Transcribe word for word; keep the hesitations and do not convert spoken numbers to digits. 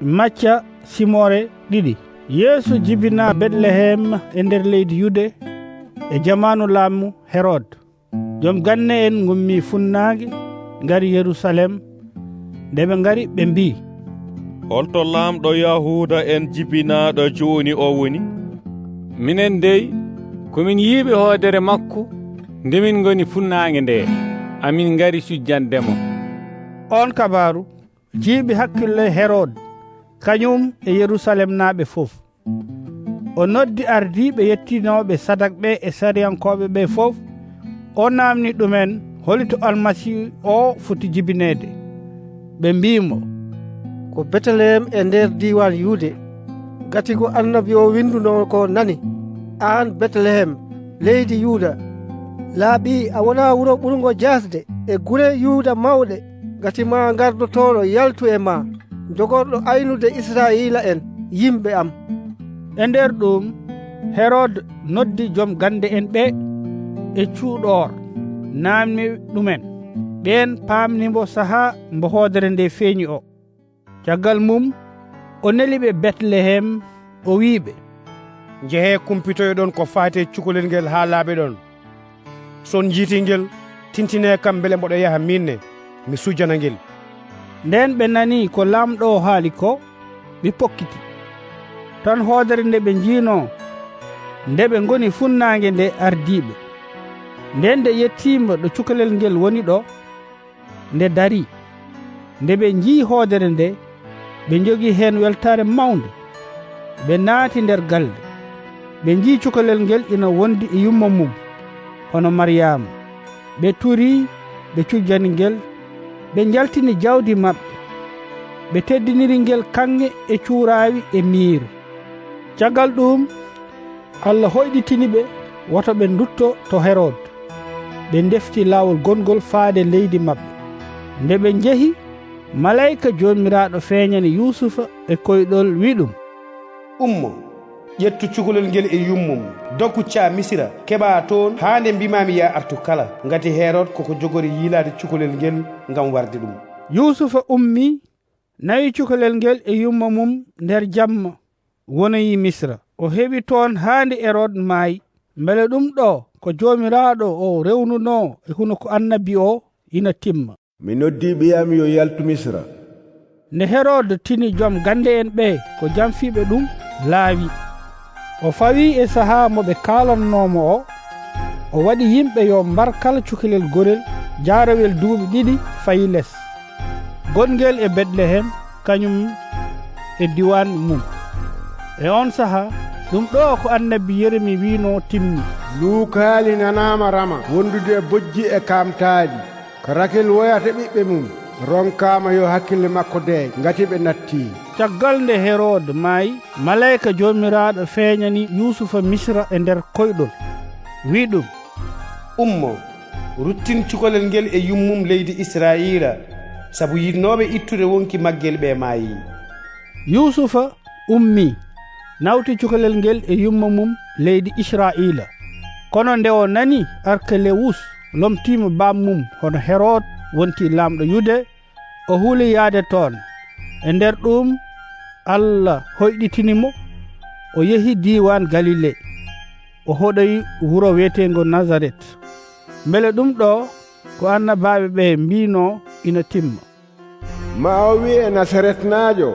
Macca simore ɗiɗi. Yeesu jibinaa Betlehem e nder leydi Yude e jamaanu laamu Herod. Jom ganne en ngummii funnaange, ngari Yerusalem. Nde ɓe ngari, ɓe mbii, "Holto laamɗo Yahuuda en jibinaaɗo jooni o woni? Minen dey, ko min yiiɓe hoodere makko nde min ngoni funnaange nde, amin ngari cujjande mo." On kabaaru jiiɓi hakkille Herod, kañum e Yerusalemnaaɓe fof. O noddi ardiiɓe yettinooɓe sadak ɓe e sariyankooɓe ɓe fof, o naamni ɗumen holito Almasiihu o foti jibineede. Ɓe mbii mo, "Ko Betlehem e nder diiwaan Yude, gati ko annabi o winndunoo ko nani, aan Betlehem, leydi Yuda, laaɓi a wonaa wuro ɓurngo jaasde e gure Yuda mawɗe, gati ma gardotooɗo yaltu e ma, jogorɗo aynude Israa'iila en, yimɓe am." E nder ɗum, Herod noddi jom gannde en ɓe e cuuɗoor, naamni ɗumen. Ɓeen paamni mbo sahaa mbo hoodere nde feeñi o. Caggal mum, o neli ɓe Betlehem, o wii ɓe, "Njehee kumpitoyɗon ko faati e cukalel ngel haa laaɓiɗon. So on njiitii ngel, tintinee kam mbele mboɗo yaha miin ne, mi sujjana ngel." Ndeen ɓe nanii ko laamɗo o haali ko, ɓe pokkiti. Tan hoodere nde ɓe njiinoo, nde ɓe ngoni funnaange nde ardii ɓe. Ndeen nde yettiima ɗo cukalel ngel woni ɗo, nde darii. Nde ɓe njii hoodere nde, ɓe njogii heen weltaare mawnde. Ɓe naati nder galle. Ɓe njii cukalel ngel ina wondi e yumma mum, hono Maryaama. Ɓe turii, ɓe cujjani ngel, ɓe njaltini jawdi maɓɓe. Ɓe teddiniri ngel kaŋŋe e cuuraawi e miir. Caggal ɗuum, Allah hoyɗitini ɓe woto ɓe ndutto to Herod. Ɓe ndefti laawol gongol faade leydi maɓɓe. Nde ɓe njehi, malayka Joomiraaɗo feeñani Yuusufa e koyɗol, wii ɗum, "Ummo, ƴettu cukalel ngel e yummum, dogu caa Misira, keɓaa toon haa nde mbiimaami yaa artu kala, ngati Herod koko jogori yiilaade cukalel ngel ngam warde ɗum." Yuusufa ummii, nawi cukalel ngel e yumma mum nder jamma, wonoyi Misra. O heɓi toon haa nde Herod maayi. Mbele ɗum ɗo ko Joomiraaɗo o rewnunoo e hunuko annabi o ina timma, "Mi noddii ɓiyam yo yaltu Misra." Nde Herod tini jom gannde en ɓe ko jamfiiɓe ɗum, laawi. O fawi e sahaa mo ɓe kaalannoo mo o, o waɗi yimɓe yo mbar kala cukalel gorel jaarowel duuɓi ɗiɗi fayi les, gongel e Betlehem, kañum e diiwaan mum. E oon sahaa, ɗum ɗo ko annabi Yeremi wiinoo timmi, "Luukaali nanaama rama wondude e bojji e kaamtaali. Ko Rakel woyata ɓiɓɓe mum, ronkaama yo hakkille makko deeƴ, ngati ɓe nattii." Caggal nde Herod maayi, malayka Joomiraaɗo feeñani Yuusufa Misra e nder koyɗol, wii ɗum, "Ummo, ruttin cukalel ngel e yummum leydi Israa'iila, sabu yiɗnooɓe ittude wonki maggel ɓe maayii." Yuusufa ummii, nawti cukalel ngel e yumma mum leydi Israa'iila. Kono nde o nani Arkelewus lomtiima baam mum hono Herod wonti laamɗo Yude, o huli yahde toon. E nder ɗuum, Allah hoyɗitini mo, o yehi diiwaan Galile. O hoɗoyi wuro wiyeteengo Nasaret. Mbele ɗum ɗo ko annabaaɓe ɓe mbiinoo ina timma, "Ma o wiye Nasaretnaajo,